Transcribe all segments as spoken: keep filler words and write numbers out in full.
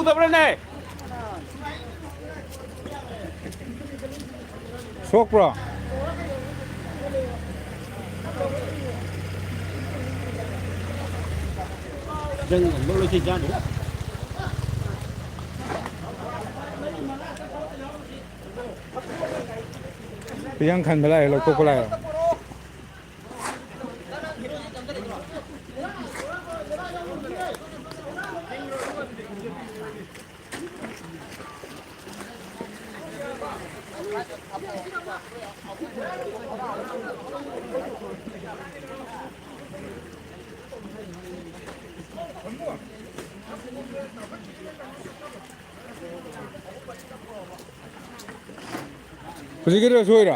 ꯎꯗꯕ꯭ꯔꯅꯦ? ꯁꯣꯛꯄ꯭ꯔꯣ? ꯈꯨꯌꯥꯡ ꯈꯟꯕ ꯂꯥꯛꯑꯦ, ꯂꯧꯊꯣꯛꯄ ꯂꯥꯛꯑꯦ꯫ ꯍꯧꯖꯤꯛꯀꯤꯗꯨꯗ ꯁꯣꯏꯔꯣ?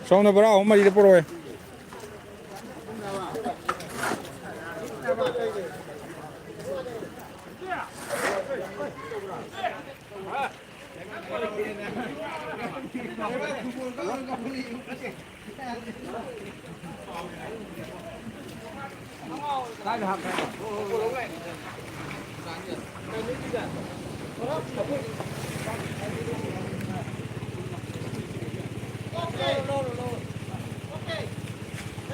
ꯁꯣꯝꯗ ꯕꯣꯔꯥ ꯑꯍꯨꯝ ꯃꯔꯤꯗ ꯄꯨꯔꯛꯑꯣ꯫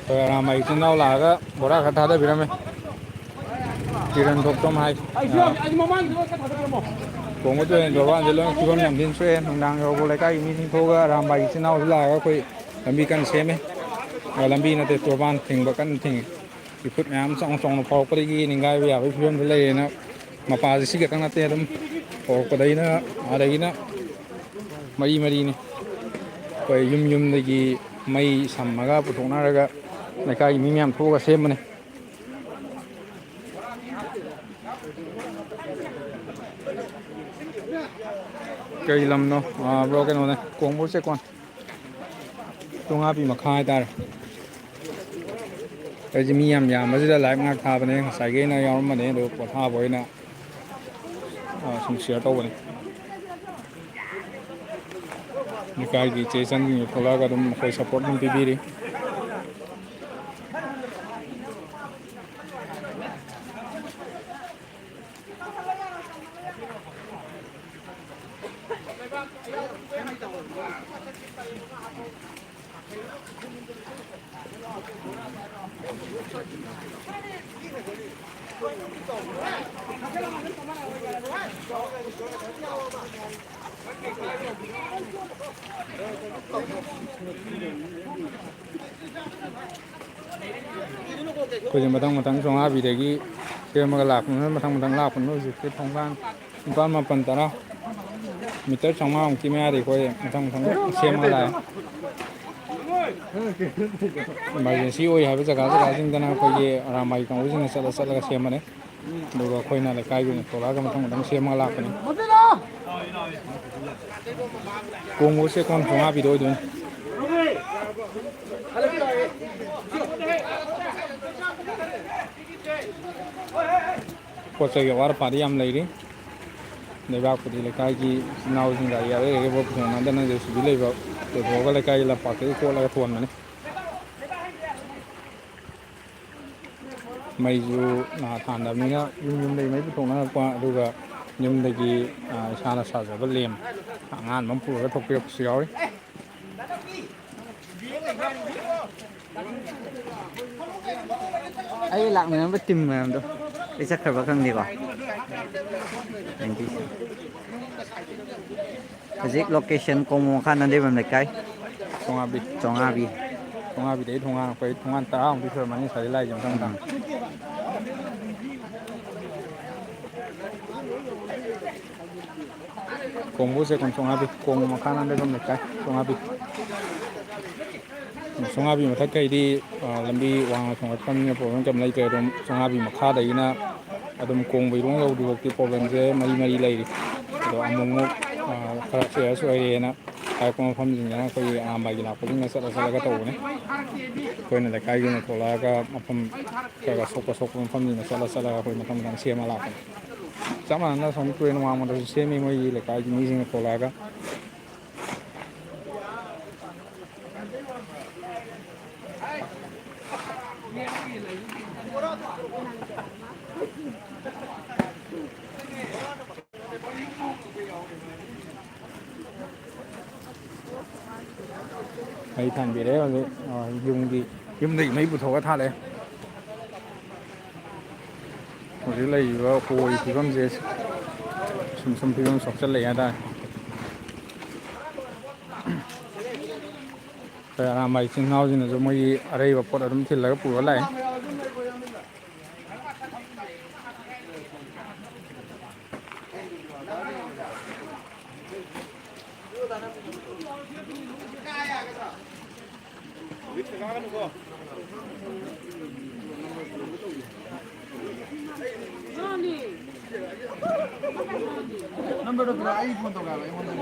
ꯑꯩꯈꯣꯏ ꯑꯔꯥꯝꯕꯥꯏ ꯏꯆꯤꯟ ꯏꯅꯥꯎ ꯂꯥꯛꯑꯒ ꯕꯣꯔꯥ ꯈꯔ ꯊꯥꯗꯕꯤꯔꯝꯃꯦ꯫ ꯀꯤꯔꯟ ꯊꯣꯛꯆꯣꯝ ꯍꯥꯏ꯫ ꯑꯩꯁꯨ ꯌꯥꯎꯒꯦ, ꯑꯩꯁꯨ ꯃꯃꯥꯡꯗ ꯈꯔ ꯊꯥꯗꯕꯤꯔꯝꯃꯣ꯫ ꯀꯣꯡꯕ ꯇꯨꯔꯦꯟ ꯇꯣꯔꯕꯥꯟꯁꯦ ꯂꯣꯏꯅ ꯐꯤꯕꯝ ꯌꯥꯝ ꯊꯤꯅ ꯁꯣꯛꯑꯦ꯫ ꯅꯨꯡꯗꯥꯡ ꯌꯧꯕ ꯂꯩꯀꯥꯏꯒꯤ ꯃꯤꯁꯤꯡ ꯊꯣꯛꯑꯒ ꯑꯔꯥꯝꯕꯥꯏꯒꯤ ꯏꯆꯤꯟ ꯏꯅꯥꯎꯁꯤ ꯂꯥꯛꯑꯒ ꯑꯩꯈꯣꯏ ꯂꯝꯕꯤ ꯀꯟꯅ ꯁꯦꯝꯃꯦ꯫ ꯑ, ꯂꯝꯕꯤ ꯅꯠꯇꯦ, ꯇꯣꯔꯕꯥꯟ ꯊꯤꯡꯕ ꯀꯟꯅ ꯊꯤꯡꯉꯤ꯫ ꯏꯐꯨꯠ ꯃꯌꯥꯝ ꯆꯥꯎꯅ ꯆꯥꯎꯅ ꯐꯥꯎꯔꯛꯄꯗꯒꯤ ꯅꯤꯡꯒꯥꯏꯕ ꯌꯥꯕꯒꯤ ꯐꯤꯕꯝꯗ ꯂꯩꯔꯦꯅ ꯃꯄꯥꯁꯦ ꯁꯤ ꯈꯛꯇꯪ ꯅꯠꯇꯦ, ꯑꯗꯨꯝ ꯍꯧꯔꯛꯄꯗꯒꯤꯅ ꯑꯗꯒꯤꯅ ꯃꯔꯤ ꯃꯔꯤꯅꯤ꯫ ꯑꯩꯈꯣꯏ ꯌꯨꯝ ꯌꯨꯝꯗꯒꯤ ꯃꯩ ꯁꯝꯃꯒ ꯄꯨꯊꯣꯛꯅꯔꯒ ꯂꯩꯀꯥꯏꯒꯤ ꯃꯤ ꯃꯌꯥꯝ ꯊꯣꯛꯑꯒ ꯁꯦꯝꯕꯅꯤ꯫ ꯀꯩ ꯂꯝꯅꯣ? ꯑꯥ, ꯕ꯭ꯔꯣ, ꯀꯩꯅꯣꯅꯦ, ꯀꯣꯡꯕ꯭ꯔꯣ ꯆꯦꯀꯣꯟ꯫ ꯇꯣꯉꯥꯄꯤ ꯃꯈꯥ ꯍꯥꯏꯇꯥꯔꯦ꯫ ꯑꯩꯁꯦ ꯃꯤ ꯌꯥꯝ ꯌꯥꯝꯕꯁꯤꯗ ꯂꯥꯏꯚ ꯉꯥꯏꯍꯥꯛ ꯊꯥꯕꯅꯦ꯫ ꯉꯁꯥꯏꯒꯤ ꯑꯩꯅ ꯌꯥꯎꯔꯝꯕꯅꯦ, ꯑꯗꯨ ꯄꯣꯊꯥꯕ ꯑꯣꯏꯅ, ꯑ, ꯁꯨꯝ ꯁꯤꯌꯔ ꯇꯧꯕꯅꯦ꯫ ꯂꯩꯀꯥꯏꯒꯤ ꯏꯆꯦ ꯏꯆꯟꯁꯤꯡꯁꯨ ꯊꯣꯛꯂꯛꯑꯒ ꯑꯗꯨꯝ ꯑꯩꯈꯣꯏ ꯁꯞꯄꯣꯔꯠ ꯑꯗꯨꯝ ꯄꯤꯕꯤꯔꯤ꯫ ꯑꯩꯈꯣꯏꯁꯦ ꯃꯊꯪ ꯃꯊꯪ ꯆꯣꯉꯥꯕꯤꯗꯒꯤ ꯁꯦꯝꯃꯒ ꯂꯥꯛꯄꯅꯤꯅ, ꯃꯊꯪ ꯃꯊꯪ ꯂꯥꯛꯄꯅꯤꯅ ꯍꯧꯖꯤꯛꯇꯤ ꯊꯣꯡꯒꯥꯟ ꯅꯤꯄꯥꯜ, ꯃꯥꯄꯜ, ꯇꯔꯥ, ꯃꯤꯇꯔ ꯆꯥꯝꯃꯉꯥꯃꯨꯛꯀꯤ ꯃꯌꯥꯗꯤ ꯑꯩꯈꯣꯏ ꯃꯊꯪ ꯃꯊꯪ ꯁꯦꯝꯃꯒ ꯂꯥꯛꯑꯦ꯫ ꯏꯃꯥꯔꯖꯦꯟꯁꯤ ꯑꯣꯏ ꯍꯥꯏꯕ ꯖꯒꯥ ꯖꯒꯥꯁꯤꯡꯗꯅ ꯑꯩꯈꯣꯏꯒꯤ ꯑꯔꯥꯝꯕꯥꯏ ꯀꯥꯡꯕꯨꯁꯤꯡꯅ ꯆꯠꯂ ꯆꯠꯂꯒ ꯁꯦꯝꯕꯅꯦ꯫ ꯑꯗꯨꯒ ꯑꯩꯈꯣꯏꯅ ꯂꯩꯀꯥꯏꯒꯤ ꯑꯣꯏꯅ ꯊꯣꯛꯂꯛꯑꯒ ꯃꯊꯪ ꯃꯊꯪ ꯁꯦꯝꯃꯒ ꯂꯥꯛꯄꯅꯤ꯫ ꯀꯣꯡꯕ ꯆꯦꯀꯣꯟ ꯆꯣꯉꯥꯕꯤꯗ ꯑꯣꯏꯗꯣꯏꯅꯤ꯫ ꯄꯣꯠ ꯆꯩꯒꯤ ꯑꯋꯥꯠ ꯑꯄꯥꯗꯤ ꯌꯥꯝ ꯂꯩꯔꯤ꯫ ꯂꯩꯕꯥꯛꯄꯨꯗꯤ ꯂꯩꯀꯥꯏꯒꯤ ꯏꯆꯤꯟ ꯏꯅꯥꯎꯁꯤꯡ ꯒꯥꯔꯤ ꯑꯔꯩ ꯑꯔꯩꯕ ꯄꯨꯊꯣꯛꯅꯗꯅ JCB ꯂꯩꯕ ꯄꯨꯊꯣꯛꯑꯒ ꯂꯩꯀꯥꯏꯒꯤ ꯂꯝꯄꯥꯛꯇꯒꯤ ꯀꯣꯠꯂꯒ ꯊꯣꯟꯕꯅꯤ꯫ ꯃꯩꯁꯨ, ꯑ, ꯊꯥꯟꯗꯕꯅꯤꯅ ꯌꯨꯝ ꯌꯨꯝꯗꯒꯤ ꯃꯩ ꯄꯨꯊꯣꯛꯅꯔꯛꯄ, ꯑꯗꯨꯒ ꯌꯨꯝꯗꯒꯤ, ꯑ, ꯏꯁꯥꯅ ꯁꯥꯖꯕ ꯂꯦꯝ ꯑꯉꯥꯟꯕ ꯑꯃ ꯄꯨꯔꯒ ꯊꯣꯛꯄꯤꯔꯛꯄꯁꯨ ꯌꯥꯎꯏ꯫ ꯑꯩ ꯂꯥꯛꯃꯤꯟꯅꯕ ꯇꯤꯝ ꯃꯌꯥꯝꯗꯣ ꯑꯩ ꯆꯠꯈ꯭ꯔꯕ ꯈꯪꯗꯦꯀꯣ꯫ Thank you, sir. ꯍꯧꯖꯤꯛ ꯂꯣꯀꯦꯁꯟ ꯀꯣꯡꯕ ꯃꯈꯥ ꯅꯟꯗꯦꯕꯝ ꯂꯩꯀꯥꯏ꯫ ꯆꯣꯉꯥꯕꯤ꯫ ꯆꯣꯉꯥꯕꯤ꯫ ꯆꯣꯉꯥꯕꯤꯗꯒꯤ ꯊꯣꯡꯒꯥꯟ, ꯑꯩꯈꯣꯏ ꯊꯣꯡꯒꯥꯟ ꯇꯔꯥꯃꯨꯛꯇꯤ ꯁꯨꯔꯝꯃꯅꯤ ꯉꯁꯥꯏꯗꯩ ꯂꯥꯛꯏꯁꯦ ꯃꯊꯪ ꯃꯊꯪ꯫ ꯎꯝ꯫ ꯀꯣꯡꯕꯨ ꯆꯦꯛꯐꯝ ꯆꯣꯉꯥꯕꯤ, ꯀꯣꯡꯕ ꯃꯈꯥ ꯅꯥꯟꯗꯩꯐꯝ ꯂꯩꯀꯥꯏ ꯆꯣꯉꯥꯕꯤ꯫ ꯆꯣꯉꯥꯕꯤ ꯃꯊꯛꯈꯩꯗꯤ, ꯑ, ꯂꯝꯕꯤ ꯋꯥꯡꯅ ꯊꯣꯡꯒꯠꯈ꯭ꯔꯕꯅꯤꯅ problem ꯀꯩꯝ ꯂꯩꯇ꯭ꯔꯦ꯫ ꯑꯗꯨꯝ ꯆꯣꯉꯥꯕꯤ ꯃꯈꯥꯗꯒꯤꯅ ꯑꯗꯨꯝ ꯀꯣꯡꯕ ꯏꯔꯣꯡ ꯌꯧꯗ꯭ꯔꯤꯐꯥꯎꯗꯤ problemꯁꯦ ꯃꯔꯤ ꯃꯔꯤ ꯂꯩꯔꯤ꯫ ꯑꯗꯣ ꯑꯃꯨꯛ ꯑꯃꯨꯛ, ꯑ, ꯈꯔ serious ꯑꯣꯏꯔꯦꯅ ꯍꯥꯏꯔꯛꯄ ꯃꯐꯝꯁꯤꯡꯗꯅ ꯑꯩꯈꯣꯏꯒꯤ ꯑꯔꯥꯝꯕꯥꯏꯒꯤ ꯂꯥꯛꯄꯁꯤꯡꯅ ꯆꯠꯂ ꯆꯠꯂꯒ ꯇꯧꯕꯅꯦ꯫ ꯑꯩꯈꯣꯏꯅ ꯂꯩꯀꯥꯏꯒꯤ ꯑꯣꯏꯅ ꯊꯣꯛꯂꯛꯑꯒ ꯃꯐꯝ ꯈꯔ ꯈꯔ ꯁꯣꯛꯄ ꯁꯣꯛꯄ ꯃꯐꯝꯁꯤꯡꯗ ꯆꯠꯂ ꯆꯠꯂꯒ ꯑꯩꯈꯣꯏ ꯃꯊꯪ ꯃꯊꯪ ꯁꯦꯝꯃ ꯂꯥꯛꯄꯅꯦ꯫ ꯆꯞ ꯃꯥꯟꯅꯅ ꯑꯁꯣꯝ ꯇꯨꯔꯦꯜ ꯋꯥꯡꯃꯗꯁꯨ ꯁꯦꯝꯃꯤ, ꯃꯣꯏꯒꯤ ꯂꯩꯀꯥꯏꯒꯤ ꯃꯤꯁꯤꯡꯅ ꯊꯣꯛꯂꯛꯑꯒ꯫ ꯃꯩ ꯊꯥꯟꯕꯤꯔꯦ ꯍꯧꯖꯤꯛ, ꯑ, ꯌꯨꯝꯒꯤ, ꯌꯨꯝꯗꯒꯤ ꯃꯩ ꯄꯨꯊꯣꯛꯑꯒ ꯊꯥꯜꯂꯦ꯫ ꯍꯧꯖꯤꯛ ꯂꯩꯔꯤꯕ ꯍꯣꯒꯤ ꯐꯤꯕꯝꯁꯦ ꯁꯨꯝ ꯁꯨꯝ ꯐꯤꯕꯝ ꯁꯣꯛꯆꯜꯂꯛꯑꯦ ꯍꯥꯏꯇꯥꯔꯦ꯫ ꯑꯩꯈꯣꯏ ꯑꯔꯥꯝꯕꯥꯏ ꯏꯆꯤꯟ ꯏꯅꯥꯎꯁꯤꯡꯅꯁꯨ ꯃꯣꯏꯒꯤ ꯑꯔꯩꯕ ꯄꯣꯠ ꯑꯗꯨꯝ ꯊꯤꯜꯂꯒ ꯄꯨꯔ ꯂꯥꯛꯑꯦ꯫ Numberꯗꯣ ꯄꯤꯔꯛꯑꯣ, ꯑꯩ phone ꯇꯧꯒꯦ ꯍꯥꯏꯕ, ꯑꯩꯉꯣꯟꯗ꯫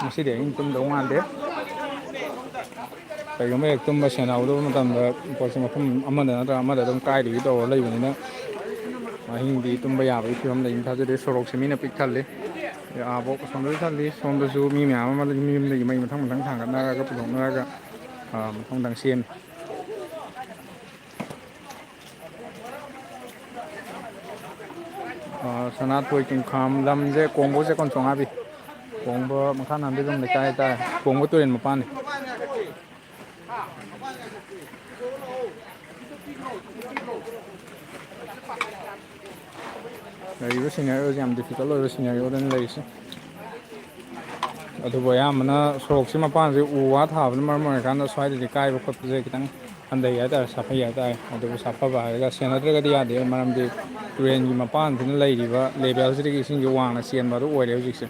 ꯉꯁꯤꯗꯤ ꯑꯍꯤꯡ ꯇꯨꯝꯗꯧ ꯃꯥꯟꯗꯦ꯫ ꯀꯩꯒꯨꯝꯕ ꯍꯦꯛ ꯇꯨꯝꯕ ꯁꯦꯟꯅꯍꯧꯗꯕ ꯃꯇꯝꯗ ꯄꯣꯠꯁꯦ ꯃꯐꯝ ꯑꯃꯗ ꯅꯠꯇ꯭ꯔꯒ ꯑꯃꯗ ꯑꯗꯨꯝ ꯀꯥꯏꯗꯣꯏꯒꯤ ꯇꯧꯔ ꯂꯩꯕꯅꯤꯅ ꯑꯍꯤꯡꯗꯤ ꯇꯨꯝꯕ ꯌꯥꯕꯒꯤ ꯐꯤꯕꯝ ꯂꯩꯅꯤ ꯊꯥꯖꯗꯦ꯫ ꯁꯣꯔꯣꯛꯁꯦ ꯃꯤꯅ ꯄꯤꯛ ꯊꯜꯂꯤ꯫ ꯑꯥꯕꯣꯛ ꯑꯁꯣꯝꯗꯁꯨ ꯊꯜꯂꯤ, ꯁꯣꯝꯗꯁꯨ ꯃꯤ ꯃꯌꯥꯝ ꯑꯃ ꯃꯌꯨꯝꯗꯒꯤ ꯃꯩ ꯃꯊꯪ ꯃꯊꯪ ꯊꯥꯡꯒꯠꯅꯔꯒ ꯄꯨꯊꯣꯛꯅꯔꯒ, ꯑ, ꯃꯊꯪ ꯃꯊꯪ ꯁꯦꯝꯃꯤ꯫ ꯑ, ꯁꯅꯥꯊꯣꯏ ꯆꯨꯡꯈꯥꯝ ꯂꯝꯁꯦ ꯀꯣꯡꯕ ꯆꯦꯛꯀꯣꯟ ꯆꯣꯉꯥꯕꯤ꯫ ꯀꯣꯡꯕ ꯃꯈꯥ ꯅꯥꯟꯗꯩꯐꯝ ꯂꯩꯀꯥꯏ ꯍꯥꯏꯇꯥꯔꯦ꯫ ꯀꯣꯡꯕ ꯇꯨꯔꯦꯜ ꯃꯄꯥꯟꯅꯤ꯫ ꯂꯩꯔꯤꯕ ꯁꯤꯅꯦꯔꯤꯑꯣꯁꯦ ꯌꯥꯝ ꯗꯤꯐꯤꯀꯜꯠ ꯑꯣꯏꯕ ꯁꯤꯅꯦꯔꯤꯑꯣꯗꯅꯤ ꯂꯩꯔꯤꯁꯦ꯫ ꯑꯗꯨꯕꯨ ꯑꯌꯥꯝꯕꯅ ꯁꯣꯔꯣꯛꯁꯤ ꯃꯄꯥꯟꯁꯦ ꯎ ꯋꯥ ꯊꯥꯕꯅ ꯃꯔꯝ ꯑꯣꯏꯔꯀꯥꯟꯗ ꯁ꯭ꯋꯥꯏꯗꯗꯤ ꯀꯥꯏꯕ ꯈꯣꯠꯄꯁꯦ ꯈꯤꯇꯪ ꯍꯟꯊꯩ ꯍꯥꯏꯇꯥꯔꯦ, ꯁꯥꯐꯩ ꯍꯥꯏꯇꯥꯔꯦ꯫ ꯑꯗꯨꯕꯨ ꯁꯥꯐꯕ ꯍꯥꯏꯔꯒ ꯁꯦꯟꯅꯗ꯭ꯔꯒꯗꯤ ꯌꯥꯗꯦ, ꯃꯔꯝꯗꯤ ꯇꯨꯔꯦꯜꯒꯤ ꯃꯄꯥꯟꯁꯤꯅ ꯂꯩꯔꯤꯕ ꯂꯦꯚꯦꯜꯁꯤꯗꯒꯤ ꯏꯁꯤꯡꯁꯦ ꯋꯥꯡꯅ ꯆꯦꯟꯕ ꯑꯗꯨ ꯑꯣꯏꯔꯦ ꯍꯧꯖꯤꯛꯁꯦ꯫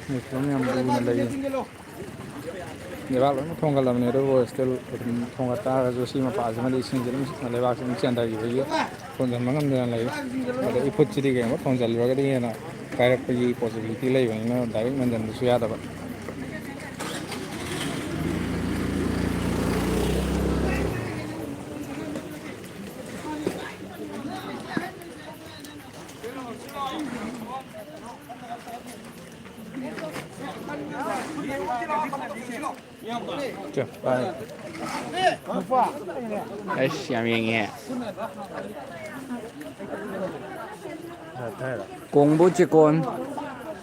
ꯃꯤ ꯐꯤꯕꯝ ꯌꯥꯝ ꯂꯨꯅ ꯂꯩꯌꯦ꯫ ꯂꯩꯕꯥꯛ ꯂꯣꯏꯅ ꯊꯣꯡꯒꯠꯂꯕꯅꯦ, ꯑꯗꯨꯕꯨ still ꯑꯗꯨꯝ ꯊꯣꯡꯒꯠ ꯇꯥꯔꯒꯁꯨ ꯁꯤ ꯃꯄꯥꯁꯤꯃꯗꯤ ꯏꯁꯤꯡꯁꯦ ꯑꯗꯨꯝ, ꯂꯩꯕꯥꯛꯁꯦ ꯑꯗꯨꯝ ꯆꯦꯟꯊꯈꯤꯕꯒꯤ ꯊꯣꯟꯖꯤꯟꯕ ꯉꯝꯗꯅ ꯂꯩ꯫ ꯑꯗ ꯏꯐꯨꯠꯁꯤꯗꯤ ꯀꯩꯒꯨꯝꯕ ꯊꯣꯟꯖꯤꯜꯂꯨꯔꯒꯗꯤ ꯍꯦꯟꯅ ꯀꯥꯏꯔꯛꯄꯒꯤ possibility ꯂꯩꯕꯅꯤꯅ direct ꯅꯟꯖꯟꯕꯁꯨ ꯌꯥꯗꯕ꯫ ꯆꯣ, ꯄꯥꯏ꯫ ꯑꯩꯁ, ꯌꯥꯝ ꯌꯦꯡꯉꯤꯍꯦ꯫ ꯀꯣꯡꯕꯨ ꯆꯤꯀꯣꯟ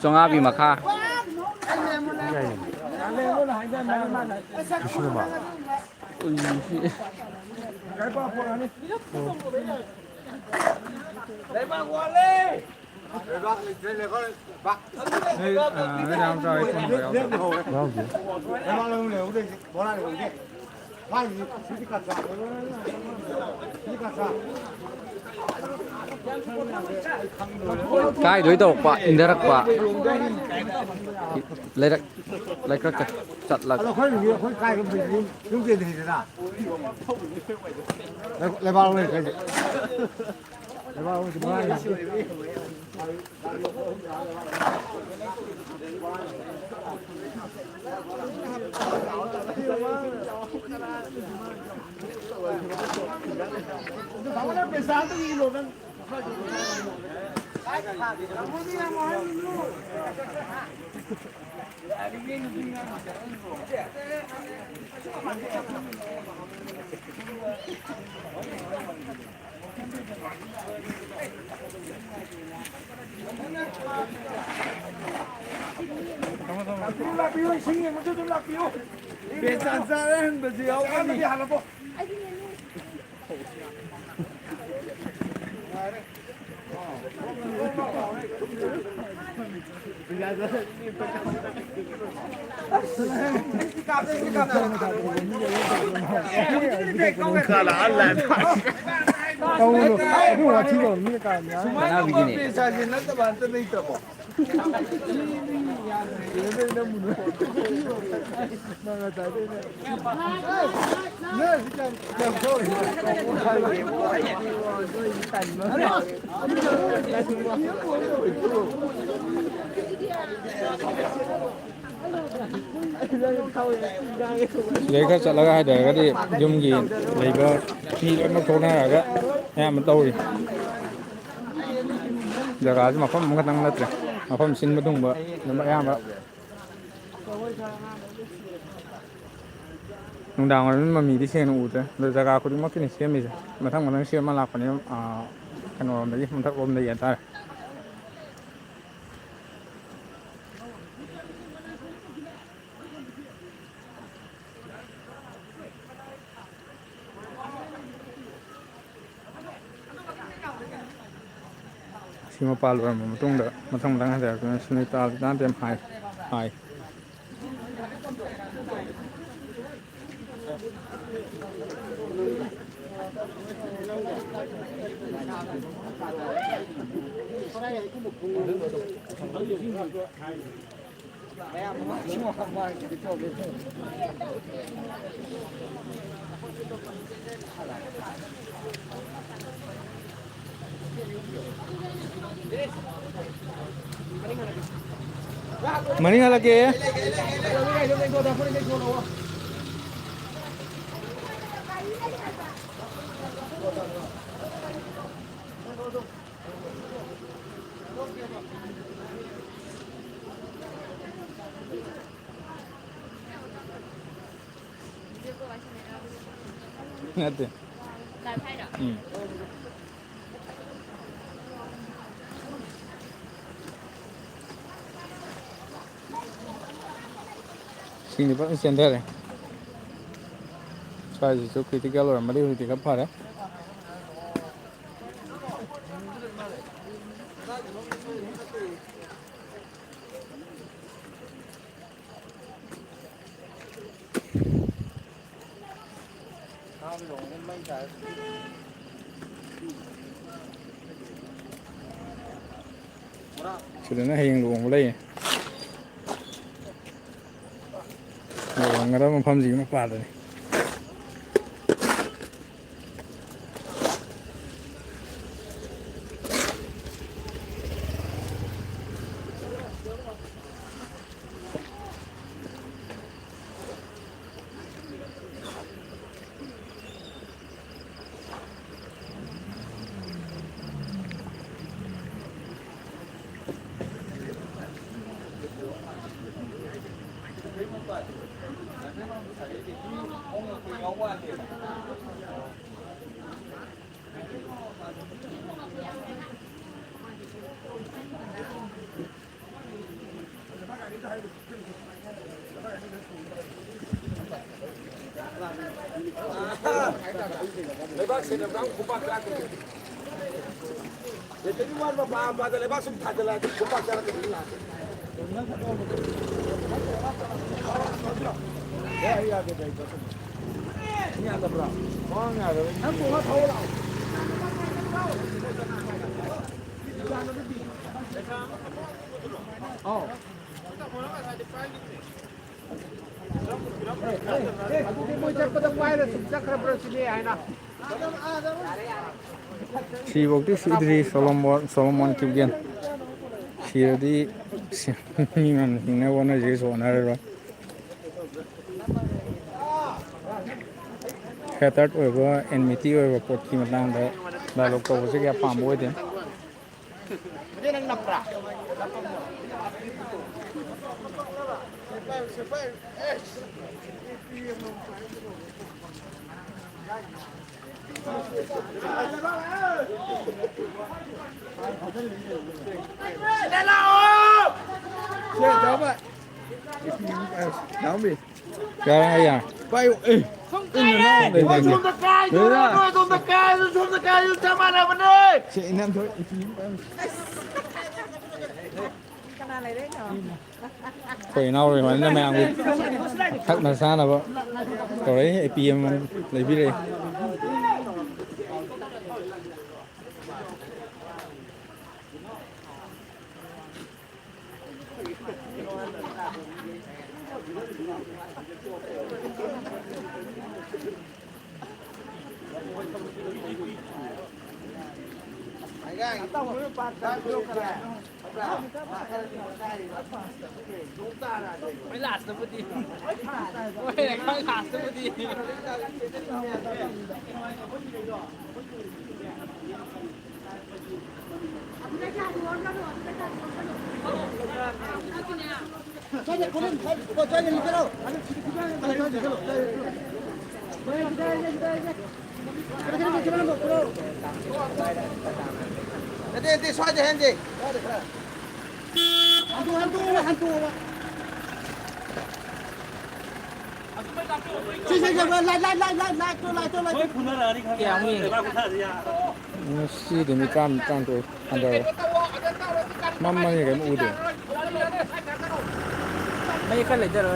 ꯆꯥꯝꯃꯉꯥ ꯄꯤ ꯃꯈꯥ꯫ ꯎꯏ꯫ ꯂꯩꯕꯥꯛ ꯋꯥꯠꯂꯦ꯫ ꯅꯣꯏ, ꯑ, ꯅꯣꯏ ꯗꯥ ꯃꯆꯥ ꯍꯣꯏ ꯊꯣꯡꯕ ꯌꯥꯎꯗ꯭ꯔꯣ? ꯌꯥꯎꯗꯦ꯫ ꯀꯥꯏꯗꯩ ꯇꯧꯔꯛꯄ? ꯏꯟꯊꯔꯛꯄ? ꯂꯩꯔꯛ, ꯂꯩꯀ꯭ꯔꯛꯇ ꯆꯠꯂꯒ꯫ ꯑꯗꯣ ꯑꯩꯈꯣꯏ ꯍꯧꯖꯤꯛ ꯑꯩꯈꯣꯏ ꯀꯥꯏ ꯌꯨꯝ ꯆꯦꯟꯗ꯭ꯔꯤꯗꯅ꯫ ꯂꯩꯕꯥꯛ ꯂꯩꯕꯥꯛ ꯂꯩ ꯀꯩꯁꯦ꯫ ꯂꯩꯕꯥꯛ ꯂꯩ ꯀꯩꯁꯦ꯫ ꯂꯥꯛꯄꯤꯌꯨ, ꯏꯁꯤꯡ ꯌꯦꯡꯕꯁꯨ ꯑꯗꯨꯝ ꯂꯥꯛꯄꯤꯌꯨ꯫ ꯕꯦꯆꯥꯟ ꯆꯥꯔꯦ ꯍꯟꯕꯁꯨ ꯌꯥꯎꯒꯅꯤ꯫ ꯆꯥꯔꯝꯃꯗꯤ ꯍꯜꯂꯕꯣ? ꯀꯅꯥꯒꯤꯅꯦ? ꯁꯤꯗꯩ ꯈꯔ ꯆꯠꯂꯒ ꯍꯥꯏꯊꯔꯒꯗꯤ ꯌꯨꯝꯒꯤ ꯂꯩꯕ ꯃꯤ ꯂꯣꯏꯅꯃꯛ ꯊꯣꯛꯅꯔꯒ ꯑꯌꯥꯝꯕ ꯇꯧꯔꯤ꯫ ꯖꯒꯥꯁꯤ ꯃꯐꯝ ꯑꯃꯈꯛꯇꯪ ꯅꯠꯇ꯭ꯔꯦ, ꯃꯐꯝ ꯁꯤꯟꯕ ꯊꯨꯡꯕ ꯑꯗꯨꯝ ꯑꯌꯥꯝꯕ꯫ ꯅꯨꯡꯗꯥꯡ ꯋꯥꯏꯔꯝ ꯃꯃꯤꯗꯤ ꯁꯦꯡꯅ ꯎꯗ꯭ꯔꯦ, ꯑꯗꯣ ꯖꯒꯥ ꯈꯨꯗꯤꯡꯃꯛꯀꯤꯅꯤ ꯁꯦꯝꯃꯤꯁꯦ꯫ ꯃꯊꯪ ꯃꯊꯪ ꯁꯦꯝꯃ ꯂꯥꯛꯄꯅꯦ, ꯑꯥ, ꯀꯩꯅꯣꯔꯣꯝꯗꯒꯤ, ꯃꯊꯛ ꯂꯣꯝꯗꯒꯤ ꯍꯥꯏꯇꯥꯔꯦ꯫ ꯁꯤ ꯃꯄꯥ ꯂꯣꯏꯔꯝꯕ ꯃꯇꯨꯡꯗ ꯃꯊꯪ ꯃꯊꯪ ꯍꯥꯏꯗꯔꯛꯇꯣꯏꯅꯤ꯫ ꯁꯨꯅꯤꯇꯥ ꯂꯤꯇꯥꯟꯇꯦꯝ ꯍꯥꯏ꯫ ꯍꯥꯏ꯫ ꯃꯅꯤꯡ ꯍꯜꯂꯛꯀꯦ꯫ ꯅꯠꯇꯦ꯫ ꯎꯝ꯫ ꯏꯁꯤꯡꯗꯤ ꯐꯖꯅ ꯆꯦꯟꯊꯔꯦ꯫ ꯁ꯭ꯋꯥꯏꯁꯤꯁꯨ critical ꯑꯣꯏꯔꯝꯕꯗꯤ ꯍꯧꯖꯤꯛꯇꯤ ꯈꯔ ꯐꯔꯦ꯫ ꯁꯤꯗꯅ ꯍꯌꯦꯡ ꯂꯨꯍꯣꯡꯕ ꯂꯩꯌꯦ꯫ ꯂꯨꯍꯣꯡꯒꯗꯕ ꯃꯐꯝꯁꯤꯒꯤ ꯃꯄꯥꯗꯅꯤ꯫ ꯂꯩꯕꯥꯛ ꯁꯦꯡꯅꯕ ꯈꯨꯄꯥꯛ ꯆꯥꯛ ꯂꯩꯇ꯭ꯔꯗꯤ ꯋꯥꯟ ꯃꯄꯥ ꯃꯄꯥꯗ ꯂꯩꯕꯥꯛ ꯁꯨꯝ ꯊꯥꯖꯤꯜꯂꯛꯑꯗꯤ ꯈꯨꯄꯥꯛ ꯆꯥꯔꯛꯀꯗꯣꯏꯅꯤ ꯂꯥꯁꯇ꯫ ꯌꯥꯗꯕ꯭ꯔꯥ? ꯈ꯭ꯋꯥꯡ ꯌꯥꯗꯕ꯫ ꯅꯪ ꯄꯨꯔ ꯊꯧ ꯂꯥꯛꯑꯣ꯫ ꯑꯧ꯫ ꯑꯦ, ꯑꯦ, ꯑꯦ, ꯑꯗꯨꯗꯤ ꯃꯣꯏ ꯆꯠꯄꯗ ꯄꯥꯏꯔ ꯁꯨꯝ ꯆꯠꯈ꯭ꯔꯕ꯭ꯔꯥ ꯁꯤꯅꯤ ꯍꯥꯏꯅ꯫ ꯁꯤꯐꯧꯗꯤ ꯁꯤꯗ꯭ꯔꯤ ꯁꯣꯂꯣꯃꯣꯟ, ꯁꯣꯂꯣꯃꯣꯟ ꯀꯤꯞꯒꯦꯟ꯫ ꯁꯤꯔꯗꯤ ꯁꯤ-, ꯃꯤ ꯃꯌꯥꯝꯅ ꯍꯤꯡꯅꯕ ꯍꯣꯠꯅꯖꯔꯤꯁꯨ ꯍꯣꯠꯅꯔꯔꯣꯏ꯫ ꯍꯦꯇꯔꯠ ꯑꯣꯏꯕ, ꯑꯦꯟꯃꯤꯇꯤ ꯑꯣꯏꯕ ꯄꯣꯠꯀꯤ ꯃꯇꯥꯡꯗ ꯗꯥꯏꯂꯣꯛ ꯇꯧꯕꯁꯦ ꯀꯌꯥ ꯄꯥꯝꯕ ꯑꯣꯏꯗꯦ꯫ ꯁꯦ, ꯗꯥꯎꯕ꯫ ꯗꯥꯎꯕꯤ꯫ ꯌꯥꯔꯦ, ꯌꯥꯔꯦ꯫ ꯄꯥꯏꯌꯨ, ꯑꯦ꯫ ꯁꯣꯝꯗ ꯀꯥꯏ, ꯂꯣꯏꯔꯦ꯫ ꯁꯣꯝꯗ ꯀꯥꯏ, ꯁꯣꯝꯗ ꯀꯥꯏ, ꯆꯞ ꯃꯥꯟꯅꯕꯅꯦ꯫ ꯁꯦ, ꯏꯅꯝ ꯊꯣꯏ, ꯏꯄꯤ ꯑꯃ ꯄꯥꯏꯌꯨ꯫ ꯀꯅꯥ ꯂꯩꯔꯦ? ꯑꯩꯈꯣꯏ ꯏꯅꯥꯎ ꯔꯣꯍꯟꯅ ꯃꯌꯥꯝꯒꯤ ꯊꯛꯅ ꯆꯥꯅꯕ ꯇꯧꯔꯛꯏ, ꯑꯦ ꯄꯤ ꯑꯦꯝ ꯂꯩꯕꯤꯔꯛꯏ꯫ ꯍꯣꯏ, ꯂꯥꯁꯇꯕꯨꯗꯤ꯫ ꯍꯣꯏ, ꯈꯪ ꯂꯥꯁꯇꯕꯨꯗꯤ꯫ ꯅꯠꯇꯦ, ꯅꯠꯇꯦ, ꯁ꯭ꯋꯥꯏꯗ ꯍꯦꯟꯁꯦ꯫ ꯁ꯭ꯋꯥꯏꯗ ꯈꯔ꯫ ꯍꯟꯗꯣꯛ, ꯍꯟꯗꯣꯛꯑꯣ, ꯍꯟꯗꯣꯛꯑꯣ꯫ ꯁꯤ, ꯁꯤ, ꯁꯤ, ꯂꯥꯏ, ꯂꯥꯏ, ꯂꯥꯏ, ꯂꯥꯏ, ꯂꯥꯏ, ꯂꯥꯏ, ꯂꯥꯏ, ꯂꯥꯏ, ꯂꯥꯏ, ꯂꯥꯏ, ꯂꯥꯏ꯫ ꯀꯌꯥꯃꯨꯛ ꯌꯦꯡꯒꯦ? ꯉꯁꯤꯗꯤ ꯃꯤ ꯇꯔꯥ, ꯇꯔꯥꯃꯥꯊꯣꯏ ꯍꯟꯊꯔꯦ꯫ ꯃꯝꯃꯅꯤ ꯀꯩꯝ ꯎꯗꯦ꯫ ꯃꯌꯦꯛ ꯈꯔ ꯂꯩꯊꯔ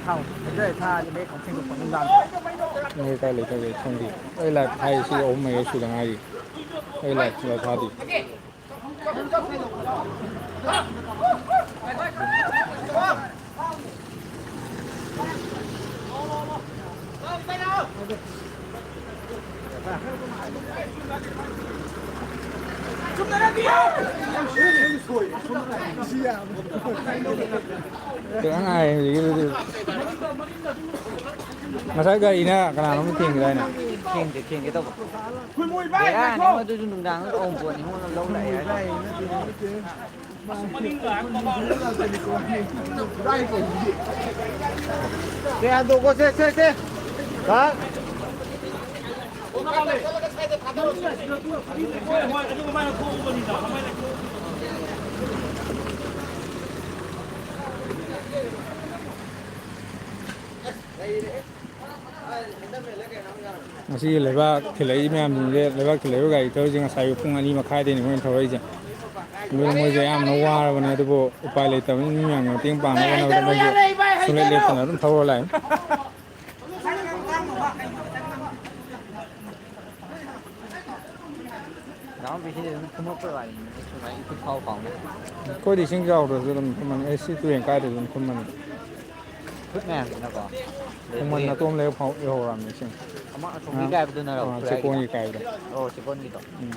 ꯊꯥꯎ꯫ ꯂꯩꯊꯔ ꯊꯥꯔꯗꯤ ꯃꯌꯦꯛ ꯈꯪ ꯁꯦꯡꯗꯣꯛꯄ ꯑꯗꯨꯝ ꯂꯥꯛꯑꯅꯤ꯫ ꯃꯌꯦꯛ ꯀꯥꯏ ꯂꯩꯊꯒꯦ ꯈꯪꯗꯦ꯫ ꯑꯩ ꯂꯥꯏꯚ ꯊꯥꯏꯁꯤ ꯑꯍꯨꯝ ꯃꯔꯤꯔꯛ ꯁꯨꯗ ꯉꯥꯏꯔꯤ꯫ ꯑꯩ ꯂꯥꯏꯚ ꯁꯨꯡꯊꯥ ꯊꯥꯗꯦ꯫ ꯈꯤꯇꯪ ꯉꯥꯏꯔꯦ ꯍꯧꯖꯤꯛꯀꯤꯗꯨꯗꯤ꯫ ꯉꯁꯥꯏ ꯒꯥꯔꯤꯅ ꯀꯅꯥꯅꯣꯝ ꯊꯦꯡꯈꯤꯗꯥꯏꯅꯦ? ꯊꯦꯡꯗꯦ, ꯊꯦꯡꯒꯦ ꯇꯧꯕ꯫ ꯕꯦꯔꯥꯅꯤ, ꯑꯗꯨꯁꯨ ꯅꯨꯡꯗꯥꯡꯗ ꯑꯋꯨꯟꯄꯣꯠꯅꯤ, ꯃꯉꯣꯟꯗ ꯂꯧ ꯂꯥꯛꯑꯦ ꯍꯥꯏꯅ꯫ ꯀꯌꯥꯗꯣꯀꯣ, ꯁꯦ, ꯁꯦ, ꯁꯦ꯫ ꯍꯥ? ꯉꯁꯤꯒꯤ ꯂꯩꯕꯥꯛ ꯊꯤꯜꯂꯛꯏ ꯃꯌꯥꯝꯁꯤꯡꯁꯦ, ꯂꯩꯕꯥꯛ ꯊꯤꯜꯂꯛꯏꯕ ꯒꯥꯔꯤ ꯊꯧꯔꯤꯁꯦ ꯉꯁꯥꯏ ꯄꯨꯡ ꯑꯅꯤ ꯃꯈꯥꯏꯗꯩꯅꯤ ꯃꯣꯏꯅ ꯊꯧꯔꯛꯏꯁꯦ꯫ ꯑꯗꯨꯅ ꯃꯣꯏꯁꯦ ꯌꯥꯝꯅ ꯋꯥꯔꯕꯅꯦ, ꯑꯗꯨꯕꯨ ꯎꯄꯥꯏ ꯂꯩꯇꯕꯅꯤꯅ ꯃꯤ ꯃꯌꯥꯝꯒꯤ ꯃꯇꯦꯡ ꯄꯥꯡꯅꯕ ꯍꯣꯠꯅꯕꯗ ꯃꯣꯏꯁꯦ ꯁꯨꯡꯂꯦꯞ ꯂꯦꯞꯇꯅ ꯑꯗꯨꯝ ꯊꯧꯔ ꯂꯥꯛꯏ꯫ ꯗꯥ ꯄꯥꯝꯕꯤꯁꯤꯗꯤ ꯑꯗꯨꯝ ꯀꯨꯝꯃꯛꯄꯩ ꯋꯥꯔꯤꯅꯤ, ꯁꯨꯃꯥꯏꯅ ꯏꯐꯨꯠ ꯐꯥꯎ ꯐꯥꯎꯅ꯫ ꯑꯩꯈꯣꯏꯗꯤ ꯏꯁꯤꯡ ꯆꯥꯎꯗ꯭ꯔꯁꯨ ꯑꯗꯨꯝ ꯀꯨꯝꯃꯅꯤ, ꯑꯦ, ꯁꯤ ꯇꯨꯔꯦꯟ ꯀꯥꯏꯗꯁꯨ ꯑꯗꯨꯝ ꯀꯨꯝꯃꯅꯤ꯫ ꯏꯐꯨꯠ ꯃꯌꯥꯝꯁꯤꯅꯀꯣ꯫ ꯈꯣꯡꯃꯟ ꯑꯗꯒꯤ ꯑꯇꯣꯝ ꯂꯩꯍꯧ-, ꯂꯩꯍꯧꯔꯕꯅꯤ ꯏꯁꯤꯡ꯫ ꯑꯃ ꯑꯁꯣꯝꯒꯤ ꯑꯥ, ꯀꯥꯏꯕꯗꯨꯅꯔꯣ ꯑꯥ, ꯈꯨꯔꯥꯏꯒꯤꯗ? ꯆꯦꯛꯀꯣꯟꯒꯤ ꯀꯥꯏꯕꯗꯣ꯫ ꯑꯣ, ꯆꯦꯛꯀꯣꯟꯒꯤꯗꯣ꯫ ꯎꯝ꯫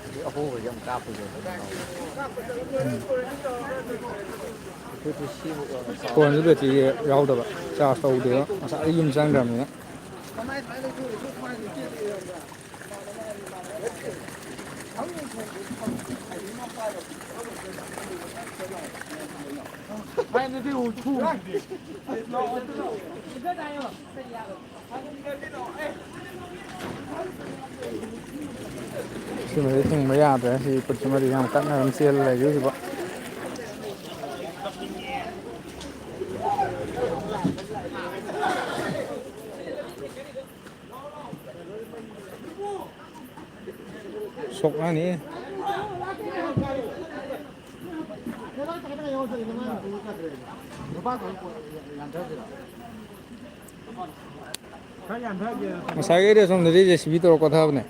ꯑꯗꯩ ꯑꯍꯣꯕꯁꯦ ꯑꯃꯨꯛ ꯀꯥꯞꯄꯁꯦ꯫ ꯎꯝ꯫ ꯑꯩꯈꯣꯏꯗꯤ ꯁꯤꯕꯨ ꯐꯣꯟꯁꯨ ꯕꯦꯇ꯭ꯔꯤ ꯌꯥꯎꯗꯕ, ꯆꯥꯔꯖ ꯇꯧꯗꯦꯕ, ꯉꯁꯥꯏꯗꯩ ꯌꯨꯝ ꯆꯪꯈ꯭ꯔꯕꯅꯤꯅ꯫ ꯁꯤꯃꯗꯤ ꯊꯤꯡꯕ ꯌꯥꯗ꯭ꯔꯦ꯫ ꯁꯤ ꯈꯨꯠꯁꯤꯃꯗꯤ ꯌꯥꯝ ꯀꯟꯅ ꯑꯗꯨꯝ ꯆꯦꯜꯂ ꯂꯩꯔꯤ ꯍꯧꯖꯤꯛꯐꯥꯎ꯫ ꯁꯣꯛꯅꯅꯤ꯫ ꯉꯁꯥꯏꯒꯤꯗꯤ ꯑꯁꯣꯝꯗꯗꯤ JCB ꯇꯧꯔ ꯀꯣꯊꯕꯅꯦ꯫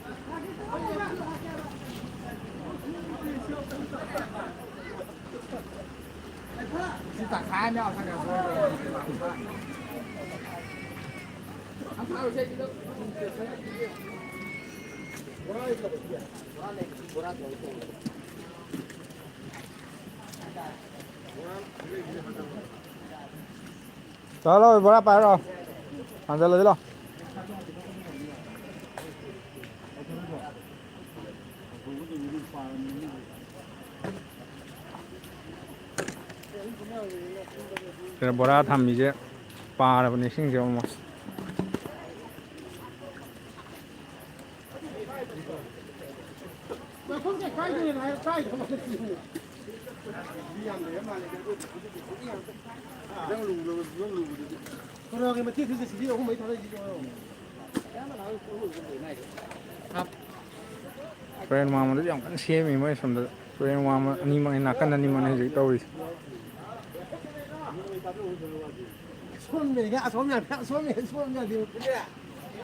ꯆꯠꯂꯣ, ꯕꯣꯔꯥ ꯄꯥꯏꯔꯣ꯫ ꯍꯟꯖꯜꯂꯁꯤ ꯂꯥꯎ꯫ ꯁꯤꯗ ꯕꯣꯔꯥ ꯊꯝꯃꯤꯁꯦ ꯄꯥꯔꯕꯅꯦ ꯏꯁꯤꯡꯁꯦ almost꯫ ꯀꯩꯅꯣꯒꯤ ꯃꯇꯦꯛ ꯊꯨꯗ ꯁꯤꯗꯤ ꯑꯍꯨꯝ ꯃꯔꯤ ꯊꯥꯗꯩꯁꯤꯗꯤ ꯍꯣꯏꯔꯣ꯫ ꯇꯨꯔꯦꯟ ꯋꯥꯡꯃꯗꯁꯨ ꯌꯥꯝ ꯀꯟꯅ ꯁꯦꯝꯃꯤ ꯃꯣꯏ ꯑꯁꯣꯝꯗ꯫ ꯇꯨꯔꯦꯟ ꯋꯥꯡꯃ ꯑꯅꯤꯃꯛꯅꯤ ꯅꯥꯀꯟ ꯑꯅꯤꯃꯛꯅꯤ ꯍꯧꯖꯤꯛ ꯇꯧꯔꯤꯁꯦ꯫ ꯑꯁꯣꯝꯗꯒꯤ ꯑꯁꯣꯝ ꯌꯥꯗꯦ, ꯑꯁꯣꯝ ꯌꯥꯗꯦ, ꯑꯁꯣꯝ ꯌꯥꯗꯦ꯫